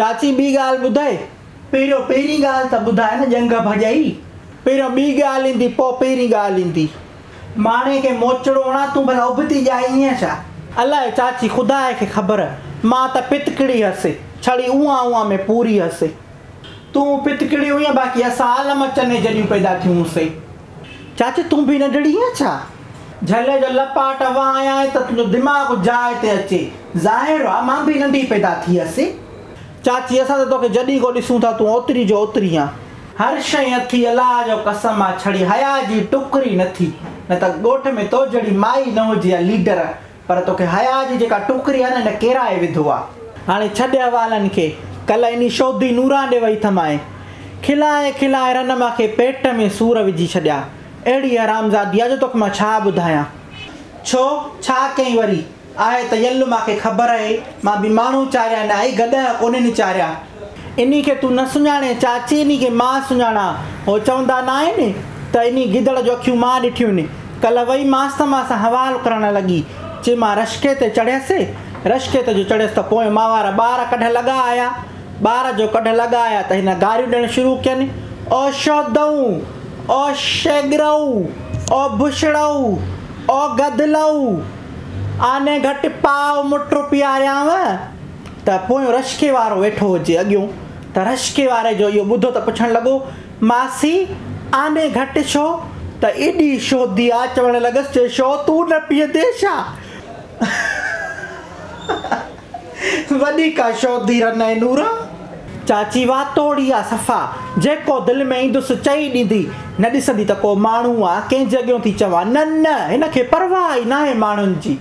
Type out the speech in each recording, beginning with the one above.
چاچي ٻي ڳالهه ٻڌائي. پهريون پهرين ڳالهه ته ٻڌاء نه ڄنگهه ڀڄائي. پهريون ٻي ڳالهه ايندي پوء پهرين ڳالهه ايندي. ماڻهي کي موچڙو هڻان تون ڀلا ابتي ڄائي ايئن ڇا؟ الائي چاچي خداء کي خبر مان ته پتڪڙي هس ڇڙي اونهان اونهان ۾ پوري هس. تون پتڪڙي هئين باقي اسان عالم چني جڏيون پيدا ٿيون هونسي. چاچي تون به ننڍڙي هئين ڇا؟ جهلي جو لپاٽ وهايانء ته تنهنجو دماغ جاء تي اچي. ظاهر آ مان به ننڍي پيدا ٿي هس. چاچي اسان ته توکي جڏهن کان ڏسون ٿا تون اوتري جو اوتري آن. هر شيء اٿي الله جو قسم آ ڇڙي حياء جي ٽڪري نه ٿي نه ته ڳوٺ ۾ تو جهڙي مائي نه هجي ها ليڊر پر توکي حياء جي جيڪا ٽڪري آ نه ان ڪيرائي وڌو آ. هاڻي ڇڏ احوالن کي ڪلهه انهي شودي نوران ڏي وئي ٿمانء کلائي کلائي رن مان کي پيٽ ۾ سور وجهي ڇڏيا اهڙي حرامزادي آ جو توکي مان ڇا ٻڌايان. ڇو ڇا ڪيائين وري. آهي ته يل مان کي خبر اهي، مان به ماڻهو چاريا نه آهي گڏهه ڪونهن چاريا. انهي کي تون نه سڃاڻين چاچي انهي کي مان سڃاڻان. هو چوندا نه آهن ته انهي گدڙ جو اکيون مان ڏٺيون. ڪلهه وئي ماس ته مان سان حوال ڪرڻ لڳي. چي مان رشڪي تي چڙهيس. رشڪي تي جو چڙهيس ته پويان مان وارا ٻار ڪڍ لڳا آيا. ٻار جو ڪڍ لڳا آيا ته هن گاريون ڏيڻ شروع ڪين. او شودئون! او شيگرئون! او بڇڙئون! او گدلئون! آني گهٽ پاء مٽ پياريانء ته پويون رشڪي وارو ويٺو هجي اڳيون ته رشڪي واري جو اهو ٻڌو ته پڇڻ لڳو، ماسي آني گهٽ ڇو؟ ته ايڏي شودي آ چوڻ لڳس چي شو تون نه پيئندين ڇا؟ وڏي ڪا شودي رن ۽ نورا. چاچي واتوڙي آ صفا، جيڪو دل ۾ ايندس چئي ڏيندي، نه ڏسندي ته ڪو ماڻهو آ، ڪنهن جي اڳيون ٿي چوان، نه نه هن کي پرواهه ئي ناهي ماڻهن جي.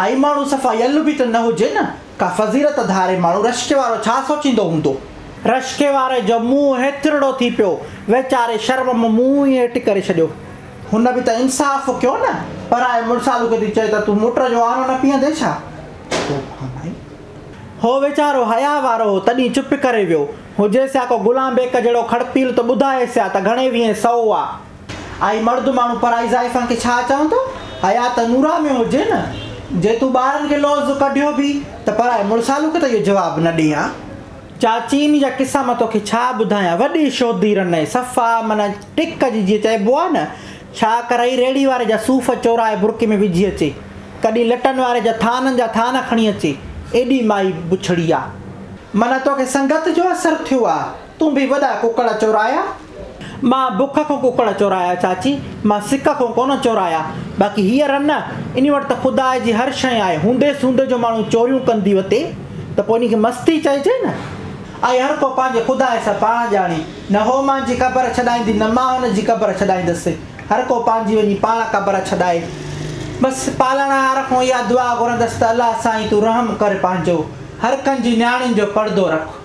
آئي ماڻهو صفا يل به ته نه هجي نه، ڪا فضيلت ڌاري ماڻهو رشڪي وارو ڇا سوچيندو هوندو. رشڪي واري جو منهن هيترڙو ٿي پيو، ويچاري شرم مان منهن ئي هيٺ ڪري ڇڏيو. هن به ته انصاف ڪيو نه، پرائي مڙسالو کي ٿي چئي ته تون مٽر جو آنو نه پيئندين ڇا؟ هو ويچارو حياء وارو هو، تڏهين چپ ڪري ويو. هجيس ها ڪو غلام بيگ جهڙو کڙپيل ته ٻڌائيس ها ته گهڻي ويهين سئو آ. آئي مرد ماڻهو پرائي زائفان کي ڇا چوندو؟ حياء ته نورا ۾ هجي نه. جي تون ٻارن کي لوز ڪڍيو به ته پرائي مڙسالو کي ته اهو جواب نه ڏين ها. چاچي انهي جا قصا مان توکي ڇا ٻڌايان، وڏي شودي رن ۽ صفا معنيٰ ٽڪ جي جيئن چئبو آ نه، ڇا ڪرئي ريڙهي واري جا صوف چورائي برقعي ۾ وجهي اچي، ڪڏهن لٽن واري جا ٿانن جا ٿان کڻي اچي، ايڏي مائي بڇڙي آ. معنيٰ توکي سنگت جو اثر ٿيو آ، تون به وڏا ڪڪڙ چورايا. مان بک کان ڪڪڙ چورايا چاچي، مان سڪ کان ڪونه چورايا. باقي هيء رن، انهي وٽ ته خدا جي هر شيء آهي، هوندي سوندي جو ماڻهو چوريون ڪندي وتي ته پوء انهي کي مستي چئجي نه؟ ۽ هر ڪو پنهنجي خدا سان پاڻ ڄاڻي. نه هو مانجي قبر ڇڏائيندي نه مان هن جي قبر ڇڏائيندس. هر ڪو پنهنجي وڃي پاڻ قبر ڇڏائي. بس پالڻهار کان اها دعا گهرندس ته الله سائين تون رحم ڪر پنهنجو هر ڪنهن جي نياڻين جو پڙدو رک.